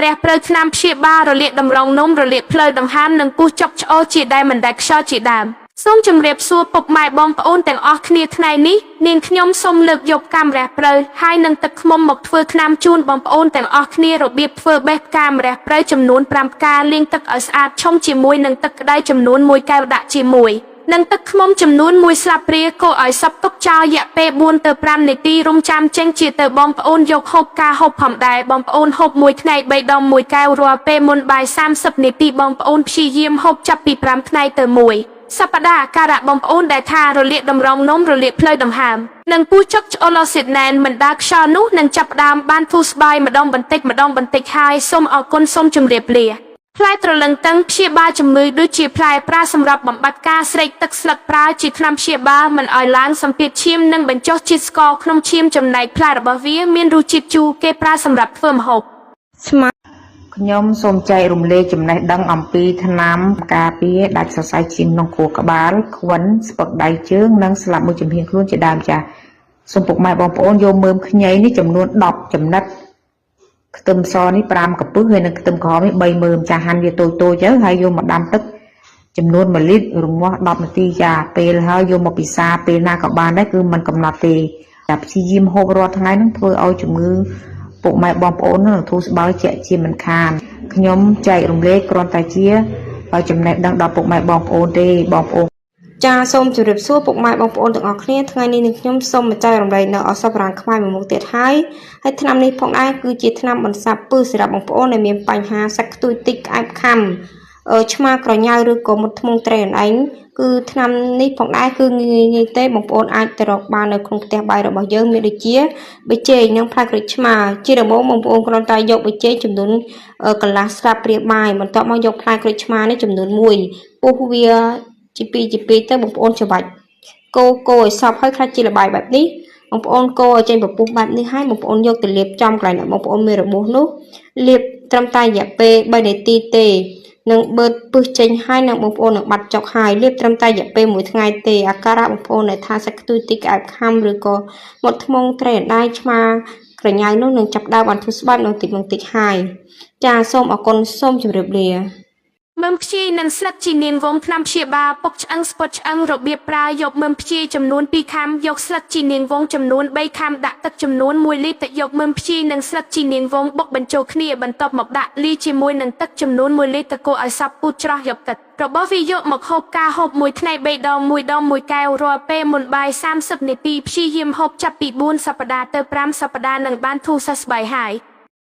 ម្រះព្រៅថ្នាំព្យាបាលរលាកតម្រងនោមរលាកផ្លូវដង្ហើមនិងពោះចុកឆ្អោរជាដែលមិនដែលខ្យល់ជាដើមសូមជម្រាបសួរពុកម៉ែបងប្អូនទាំងអស់គ្នាថ្ងៃនេះនាងខ្ញុំសូមលើកយកកាម្រះព្រៅហើយនិងទឹកឃ្មុំមកធ្វើថ្នាំជូនបងប្អូនទាំងអស់គ្នារបៀបធ្វើបេះផ្កាម្រះព្រៅចំនួន5ផ្កាលាងទឹកឲ្យស្អាតឆុងជាមួយនឹងទឹកក្តៅចំនួន1កែវដាក់ជាមួយនិងទឹកឃ្មុំចំនួន1ស្លាបព្រាកូរឲ្យសព្វទុកចោលរយៈពេល4ទៅ5នាទីរំចាំចេញជាទៅបងប្អូនយកហូបការហូបផងដែរបងប្អូនហូបមួយថ្ងៃ3ដង1កែវរាល់ពេលមុនបាយ30នាទីបងប្អូនព្យាយាមហូបចាប់ពី5ថ្ងៃទៅ1សប្តាហ៍អាការៈបងប្អូនដែលថារលាកតម្រងនោមរលាកផ្លូវដង្ហើមនិងពោះចុកឆ្អល់ស៊ីតណែនមិនដើរខ្យល់នោះនឹងចាប់ផ្ដើមបានធូរស្បើយម្ដងបន្តិចម្ដងបន្តិចហើយសូមអរគុណសូមជម្រាបលាផ្លែទ្រលឹងតឹងព្យាបាលជំងឺដូចជាផ្លែប្រើសម្រាប់បំបត្តិការស្រេកទឹកស្លឹកប្រើជាថ្នាំព្យាបាលមិនឲ្យឡើងសម្ពាធឈាមនិងបញ្ចុះជាតិស្ករក្នុងឈាមចំណែកផ្លែរបស់វាមានរសជាតិជូរគេប្រើសម្រាប់ធ្វើម្ហូប ស្មា ខ្ញុំសូមចែករំលែកចំណេះដឹងអំពីថ្នាំការពារដាច់សរសៃឈាមក្នុងខួរក្បាល ខ្វិន ស្ពឹកដៃជើង និងស្លាប់មួយចំហៀងខ្លួនជាដើមចា៎សូមពុកម៉ែបងប្អូនយកមើមខ្ញីនេះចំនួន10ចំណិតខ្ទឹមសនេះ5កំពឹសហើយនិងខ្ទឹមក្រហមនេះ3មើមចាហាន់វាតូចៗទៅហើយយកមកដាំទឹកចំនួន1លីត្ររងាស់10នាទីចាពេលហើយយកមកពិសាពេលណាក៏បានដែរគឺมันកំណត់ទេចាព្យាយាមហូបរាល់ថ្ងៃហ្នឹងធ្វើឲ្យជំងឺពុកម៉ែបងប្អូននឹងធូរស្បើយជាក់ជាមិនខានខ្ញុំចែករំលែកគ្រាន់តែជាចំណេះដឹងដល់ពុកម៉ែបងប្អូនទេបងប្អូន ចាសូមជម្រាបសួរពុកម៉ែបងប្អូនទាំងអស់គ្នាថ្ងៃនេះនឹងខ្ញុំសូមមកចែករំលែកនៅឱសថបុរាណខ្មែរមួយមុខទៀតហើយហើយថ្នាំនេះផងដែរគឺជាថ្នាំបន្សាបពឹសសម្រាប់បងប្អូនដែលមានបញ្ហាសាច់ខ្ទួយតិចក្អែបខាំឆ្មាក្រញ៉ៅឬក៏មុតធ្មងត្រីអន្ឯងគឺថ្នាំនេះផងដែរគឺងាយងាយទេបងប្អូនអាចទៅរកបាននៅក្នុងផ្ទះបាយរបស់យើងមានដូចជាប៊ីចេងនិងផ្លែក្រូចឆ្មាជាដំបូងបងប្អូនគ្រាន់តែយកប៊ីចេងចំនួនកន្លះស្លាបព្រាបាយបន្ទាប់មកយកផ្លែក្រូចឆ្មានេះចំនួន1ពុះវាជាពីរជាពីរទៅបងប្អូនច្បាច់កូរកូរឲ្យសព្វហើយខ្លាចជាល្បាយបែបនេះបងប្អូនកូរឲ្យចេញពពុះបែបនេះហើយបងប្អូនយកទៅលាបចំកន្លែងដែលបងប្អូនមានរបួសនោះលាបត្រឹមតែរយៈពេល3នាទីទេនឹងបឺតពឹសចេញហើយនឹងបងប្អូននឹងបាត់ចុកហើយលាបត្រឹមតែរយៈពេល1ថ្ងៃទេអាការៈបងប្អូនដែលថាសាច់ខ្ទួយតិចក្អែបខាំឬក៏មាត់ធ្មងត្រីអណ្ដែងឆ្មាក្រញ៉ៅនោះនឹងចាប់ដើមបានធូរស្បើយបន្តិចបន្តិចហើយចាសូមអរគុណសូមជម្រាបលា មើមខ្ជាយនិងស្លឹកជីនាងវងថ្នាំព្យាបាលពុកឆ្អឹងស្ពតឆ្អឹងរបៀបប្រើយកមើមខ្ជាយចំនួន2ខាំយកស្លឹកជីនាងវងចំនួន3ខាំដាក់ទឹកចំនួន1លីត្រយកមើមខ្ជាយនិងស្លឹកជីនាងវងបុកបញ្ចូលគ្នាបន្ទាប់មកដាក់លាយជាមួយនឹងទឹកចំនួន1លីត្រកូរឲ្យសព្វពូតច្រោះយកទឹករបស់វាយកមកហូបការហូបមួយថ្ងៃ3ដង1ដង1កែវរាល់ពេលមុនបាយ30នាទីព្យាយាមហូបចាប់ពី4សប្តាហ៍ទៅ5សប្តាហ៍នឹងបានធូរសះស្បើយហើយ។